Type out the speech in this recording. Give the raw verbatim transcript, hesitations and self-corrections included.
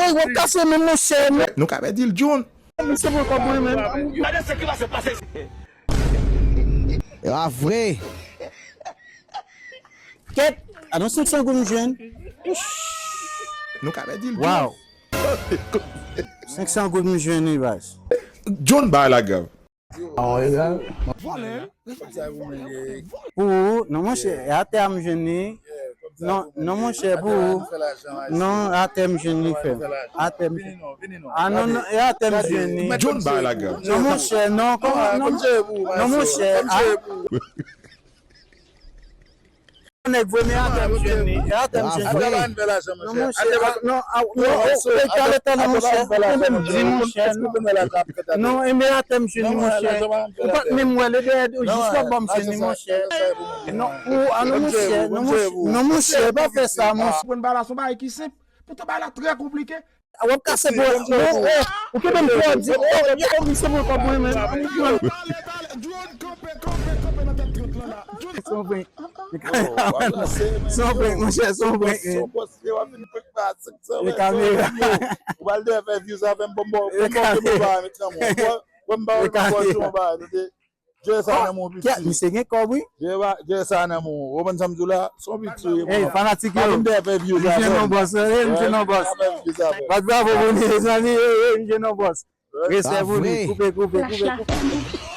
W ap kase menm, monchè. Nou ka pèdi l, John. Misye pran kòb mwen menm. Gade sa ki va se pase. A vre. Kèt, a nan senk san goud m jwenn. Nou ka pèdi l, John. Wow. Senk san goud m jwenn wi, baz. John bay la grav. Pou ou, non, monchè, e atè a m jwenn li. Non, non, monchè, pou ou. Non, atè m jwenn li, frè. Atè m. A, non, non, e atè m jwenn li. John bay la grav. Non, monchè, non, kòman, non, non, monchè, a. Nèg vre, men atè m jwenn li. E atè m jwenn li. Non, monchè, a, non, a, non, o, o, e talè, talè, monchè. Enben m di, monchè, non. Non, enben atè m jwenn li, monchè. Ou pa t menm wè l, e dèyè, jis w ap ban m jwenn li, monchè. Non, ou, a, non, monchè, non, monchè, non, monchè, pa fè sa, monchè. Konprann bagay la, se yon bagay ki senp. Poutan bagay la trè konplike. W ap kase bò. Ou kenbe m twò di. Oh, misye pran kòb mwen menm. John, kanpe, kanpe, kanpe nan tèt trant lan la. John. Se yon prank. Se yon prank, monchè, se yon prank. E kamera. Ou pral dèyè fè views avè m, bon, bon, bon, bon, bon, ba met nan mwen. Bon, bon, ba met nan mwen, ba nou te. Jere sa nan men w, piti. Misye gen kòb, wi. Jere sa nan men w. Ou konprann sa m di w la? Se yon piti, wi. Ey, fanatik yo. Pa vin dèyè fè views avè m. M jwenn yon bòs, ey, m jwenn yon bòs. Bat bravo pou li, mezanmi, ey, ey, m jwenn yon bòs. Respè pou li. Koupe, koupe, koupe, koupe.